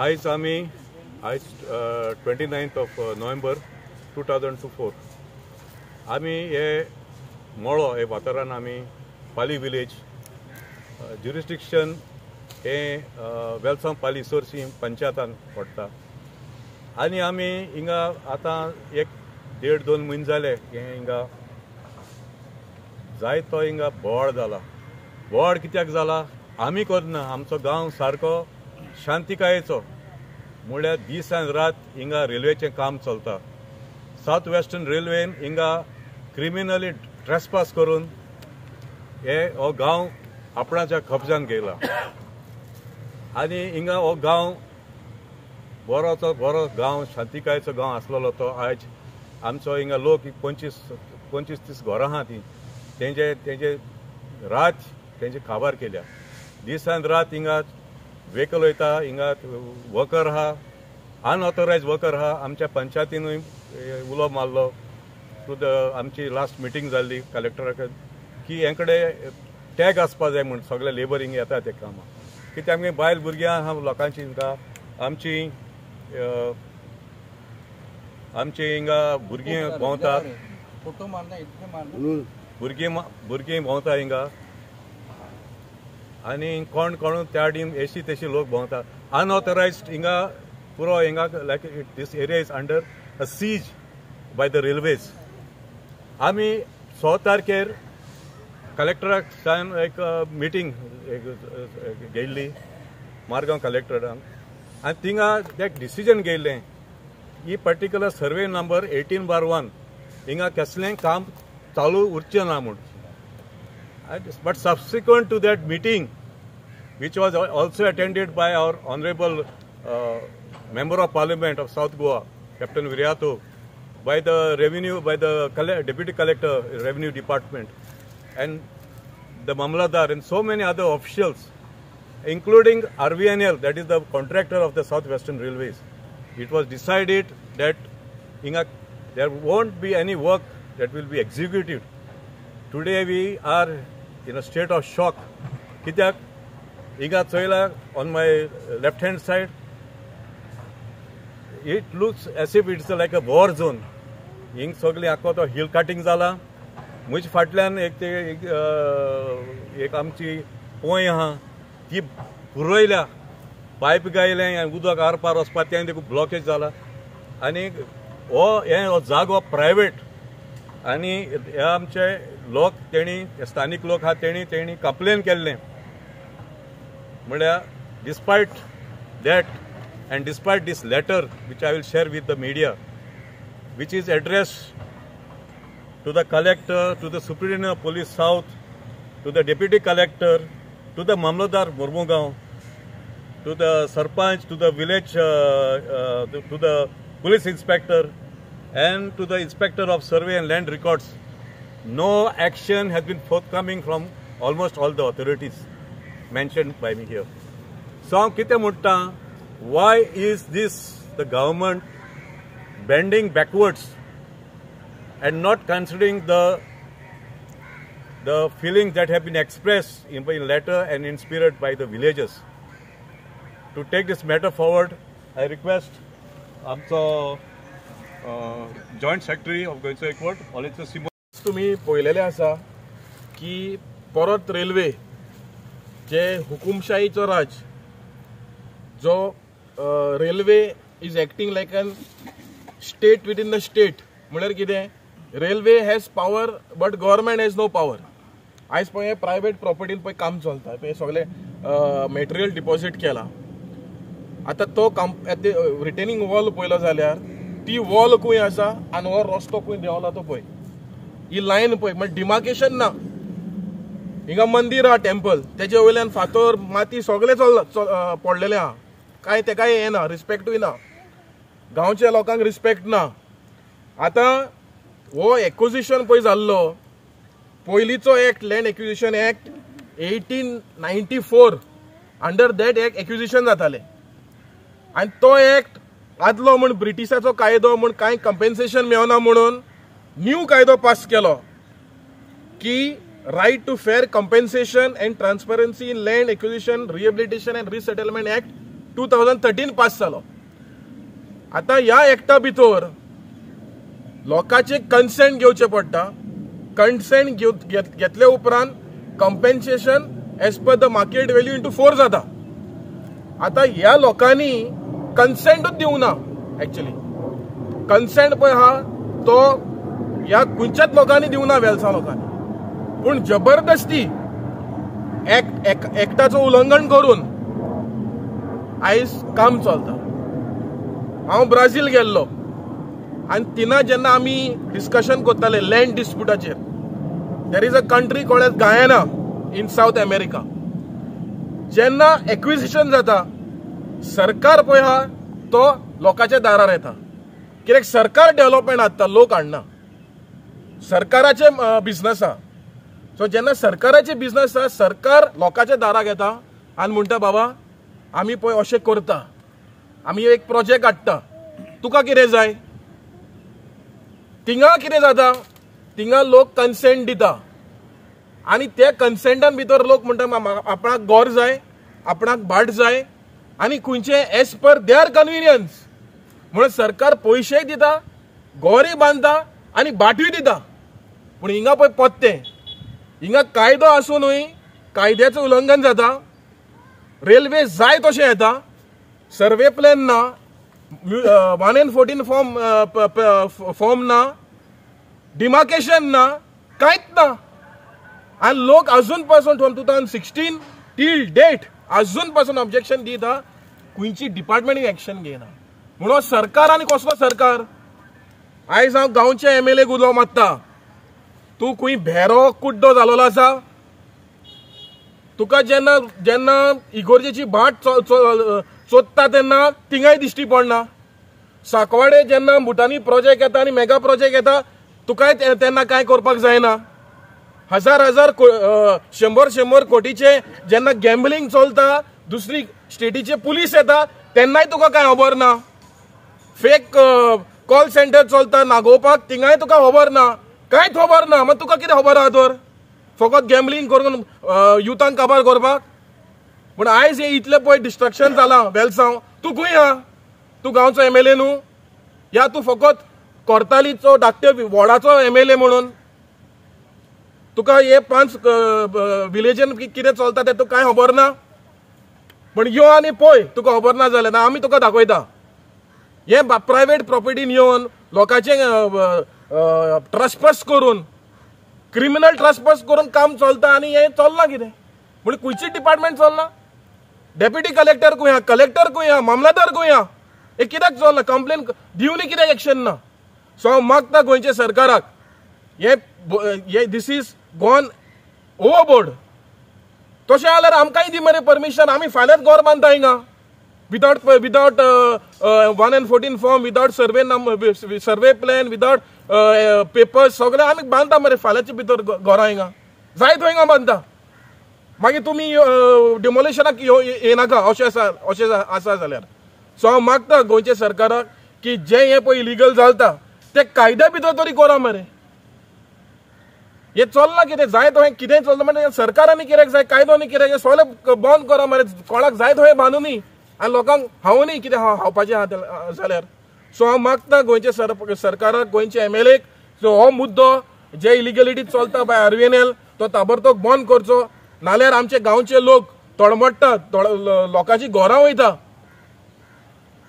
आयज आमी आयज 29th of November 2024 आमी हे मळो हे वाठारान आमी पाली विलेज ज्युरिस्डिक्शन हे वेलसांव पाली सोरशी पंचायतान पडटा आनी आमी हिंगा आतां एक देड दोन म्हयने जाले हे हिंगा जायतो हिंगा बोवाळ जाला. बोवाळ कित्याक जाला आमी करना, आमचो गांव सारको शांतिकायेचो, म्हळ्यार दीस आनी रात हिंगा रेल्वेचें काम चलता. सावथ वेस्टर्न रेल्वेन हिंगा क्रिमिनली ट्रेसपास करून हे हो गांव आपणाच्या कब्जान घेयला आनी हिंगा हो गांव बरोचो बरो गांव शांतिकायेचो गांव आसलेलो तो आयज आमचो हिंगा लोक 25-30 घरां आहा ती तेंचे तेंचे रात तेंचे काबार केल्या. दीस आनी रात हिंगा व्हेकल वयता, हिंगा वर्कर आहा, अनऑथरायज वर्कर आहा. आमच्या पंचायतीनूय उलो मारलो टू the आमची लास्ट मिटींग जाल्ली कलेक्टरा कडेन की हे कडेन टॅग आसपा जाय म्हूण सगळे लेबर हिंगा येता ते कामां कित्याक आमगे बायल भुरग्यां आहा लोकांची हिंगा आमची आमची हिंगा भुरगीं भोंवतात, भुरगीं भोंवता हिंगा आनी कोण कोण त्या डीम एशी तेशी लोक भोंवता. अनऑथरायज्ड हिंगा पुरो हिंगा like this area is under a siege by the railways. आमी 6 तारखेर कलेक्टराक सान एक मिटींग घेयल्ली मारगांव कलेक्टरान आनी थिंगा एक डिसिजन घेयल्लें ही पर्टिक्युलर सर्वे नंबर 18/1 हिंगा कसलें काम चालू उरचें ना म्हूण. But subsequent to that meeting, which was also attended by our honourable Member of Parliament of South Goa, Captain Viriato, by the revenue, by the Deputy Collector, Revenue Department, and the Mamlatdar and so many other officials, including RVNL, that is the contractor of the South Western Railways. It was decided that there won't be any work that will be executed. Today we are in a state of shock. Kityak हिंगा चोयला on my left hand side, it looks as if it's like a war zone. हिंग सगळी आख्खो तो hill cutting जाला. म्हजे फाटल्यान एक ते एक आमची पोंय आहा ती पुरयल्या, पायप गायलें आनी उदक आरपार वचपाक तें देखून ब्लॉकेज जाला. आनी हो हे हो जागो प्रायवेट आनी हे आमचे लोक तेणी स्थानीक लोक आहा तेणी तेणी कंप्लेन केल्लें. म्हळ्यार despite that and despite this letter which I will share with the media, which is addressed to the collector, to the Superintendent of Police South, to the Deputy Collector, to the Mamlatdar Mormugao, to the Sarpanch, to the village, to the police inspector, and to the Inspector of Survey and Land Records. No action has been forthcoming from almost all the authorities mentioned by me here. So, कितें म्हणटा, why is this the government bending backwards and not considering the feelings that have been expressed in letter and in spirit by the villagers? To take this matter forward, I request आमचो Joint Secretary of गोंयचो एकवट ऑलिचो Simone. तुमी पळयलेलें आसा की परत railway जे हुकुमशाहीचो राज, जो railway is acting like an state within the state. म्हळ्यार कितें, railway has power but government has no power. आयज पळय प्रायवेट प्रॉपर्टीन पळय काम चलता, पळय सगळें मटेरियल डिपॉजीट केला. आतां तो काम रिटेनिंग वॉल पळयलो जाल्यार ती वॉल खंय आसा आनी हो रस्तो खंय देंवला तो पळय, ही लायन पळय, म्हळ्यार डिमार्केशन ना. हिंगा मंदीर आहा टेम्पल, तेजे वयल्यान फातर माती सगळें चल पडलेलें आहा, कांय तेकाय हें ना, रिस्पेक्टूय ना, गांवच्या लोकांक रिस्पेक्ट ना. आतां हो एक्विजिशन पळय जाल्लो, पयलींचो act land acquisition act 1894, under that act acquisition जातालें आनी तो एक्ट आदलो म्हूण ब्रिटिशाचो कायदो म्हूण कांय कंपेन्सेशन मेळना म्हणून न्यू कायदो पास केलो की right to fair compensation and transparency in land acquisition rehabilitation and resettlement act 2013 pass जालो. आतां ह्या एक्टा भितर लोकांचे कन्सेंट घेवचें पडटा. कन्सेंट घेतले उपरांत compensation as per the market value into 4 जाता. आतां ह्या लोकांनी कन्सेंटूच दिवंक ना. एक्चुअली कन्सेंट पळय आहा तो ह्या खंयच्याच लोकांनी दिवंक ना, वेलसा लोकांनी. पूण जबरदस्ती एक्टाचो उल्लंघन करून आयज काम चलता. हांव ब्राझील गेल्लो आनी तिना जेन्ना आमी डिस्कशन करताले land डिस्प्युटाचेर, there is a country called as Guyana in South America. जेन्ना एक्विजिशन जाता सरकार पळय आहा तो लोकांच्या दारार येता, कित्याक सरकार डेव्हलपमेंट हाडटा, लोक हाडना. सरकाराचे बिजनस आहा. सो जेन्ना सरकाराचे बिजनस आहा, सरकार लोकांच्या दाराक येता आनी म्हणटा बाबा आमी पळय अशें करता, आमी एक प्रोजेक्ट हाडटा, तुका कितें जाय. थिंगा कितें जाता, थिंगा लोक कन्सेंट दिता आनी त्या कन्सेंटान भितर लोक म्हणटा आपणाक घर जाय, आपणाक भाट जाय आनी खंयचे एज पर there convenience. म्हणून सरकार पयशेय दिता, घरूय बांदता आनी भाटूय दिता. पूण हिंगा पळय पत्तें, हिंगा कायदो आसुनूय कायद्याचें उल्लंघन जाता. रेल्वे जाय तशें येता, सर्वे प्लॅन ना, 1 and 14 form ना, डिमार्केशन ना, कांयच ना. आनी लोक अजून पासून फ्रॉम 2016 टील डेट अजून पासून ऑब्जेक्शन दिता, खंयची डिपार्टमेंट एक्शन घेयना. म्हणून सरकार आनी कसलो सरकार. आयज हांव गांवचे MLA उलो मारता, तूं खंय भेरो कुड्डो जालोलो आसा. तुका जेन्ना जेन्ना इगोर्जेची भाट चोदता तेन्ना थिंगाय दिश्टी पडना. साकवाडे जेन्ना भुटानी प्रोजेक्ट येता आनी मेगा प्रोजेक्ट येता तुकाय तेन्ना कांय करपाक जायना. हजार हजार शंबर शंबर कोटीचे जेन्ना गॅम्बलिंग चलता, दुसरी स्टेटीचे पुलीस येता तेन्नाय तुका कांय खबर ना. फेक कॉल सेंटर चलता नागोवपाक, थिंगाय तुका खबर ना, कांयच खबर ना. मागीर तुका कितें खबर आहा तर? फकत गॅम्बलिंग करून युथांक काबार करपाक. पूण आयज हे इतलें पळय डिस्ट्रक्शन जालां वेलसांव. तूं खंय आहा? तूं गांवचो MLA न्हू, या तूं फकत कोर्तालीचो धाकटे वॉर्डाचो MLA म्हणून तुका हे 5 विलेजीन कितें चलता तें तुका कांय खबर ना. पूण यो आनी पळय, तुका खबर ना जाल्यार आमी तुका दाखयता. हे प्रायवेट प्रॉपर्टीन येवन लोकांचे ट्रस्पस करून, क्रिमिनल ट्रस्पस करून काम चलता आनी हें चल्लां कितें. म्हणजे खंयची डिपार्टमेंट चलना? डेप्युटी कलेक्टर खंय आहा, कलेक्टर खंय आहा, मामलादार खंय आहा? हें कित्याक चलना? कंप्लेन दिवनूय कित्याक एक्शन ना? सो हांव मागता गोंयच्या सरकाराक, हे this is gone overboard. तशें जाल्यार आमकांय दी मरे परमिशन, आमी फाल्यांच घर बांदता हिंगा without 1 and 14 form, without survey number, survey plan, without papers, सगळें आमी बांदता मरे फाल्यांचे भितर घरां हिंगा, जाय थंय हिंगा बांदता. मागीर तुमी डिमोलिशनाक येनाका अशें आसा, अशें आसा जाल्यार. सो हांव मागता गोंयच्या सरकाराक की जें हें पळय इलिगल चलता तें कायद्या भितर तरी करा मरे. हे चल्लां कितें, जाय थंय कितेंय चलता. म्हणजे सरकारांनी कित्याक जाय, कायदो न्ही कित्याक, सगळें बंद करा मरे. कोणाक जाय थंय बांदूनी आनी लोकांक हांव न्ही कितें खावपाचें आहा जाल्यार. सो हांव मागता गोंयच्या सरकाराक, गोंयच्या MLA क, सो हो मुद्दो जे इलिगलिटी चलता बाय RVNL तो ताबडतोब बंद करचो. नाल्यार आमचे गांवचे लोक तळमळटात, लोकांची घरां वयता,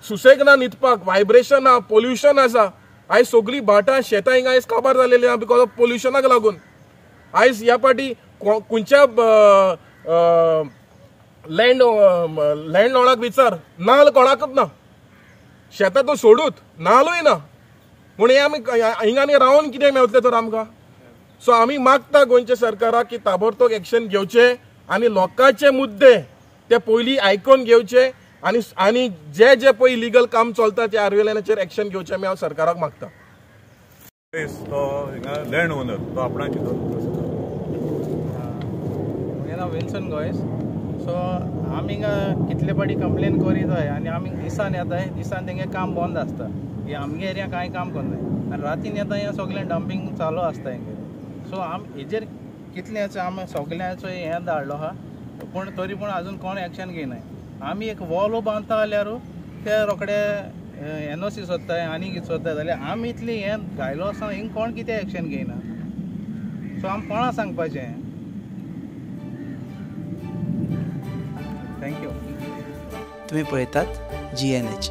सुसेग ना न्हिदपाक, व्हायब्रेशन आहा, पोल्युशन आसा. आयज सगळीं भाटां शेतां हिंगा आयज काबार जालेलीं आहा because of पोल्युशनाक लागून. आयज ह्या पाटी खंयच्या लँड लँडलॉर्डाक विचार, नाल कोणाकच ना, शेतां तो सोडूत नालूय ना. म्हूण हें आमी हिंगा आनी रावन कितें मेवतलें तर आमकां? सो आमी मागता गोंयच्या सरकाराक की ताबडतोब एक्शन घेवचें आनी लोकांचे मुद्दे ते पयलीं आयकून घेवचे आनी आनी जे जे पळय इलिगल काम चलता ते RVNL action घेवचें आमी हांव सरकाराक मागता. तो हिंगा लँड ओनर तो आपणाची. म्हजें नांव विल्सन गोयस. सो आमी हिंगा कितले पाटी कंप्लेन करीत जाय आनी आमी दिसान येताय, दिसान तेंगे काम बंद आसता, हे आमगे एरिया कांय काम करनाय आनी रातीन येता हें सगळें डंपींग चालू आसता हेंगे. सो आम हेजेर कितलें आमी सगळ्यांचो हें धाडलो आहा, पूण तरी पूण आजून कोण एक्शन घेयनाय. आमी एक वॉलो बांदता जाल्यार ते रोखडे एनओसी सोदताय आनी कितें सोदताय जाल्यार आमी इतली हें घायलो आसतना हिंग कोण कितें एक्शन घेयना. सो आमी कोणा सांगपाचें? Thank you. तुमी पळयतात GNH.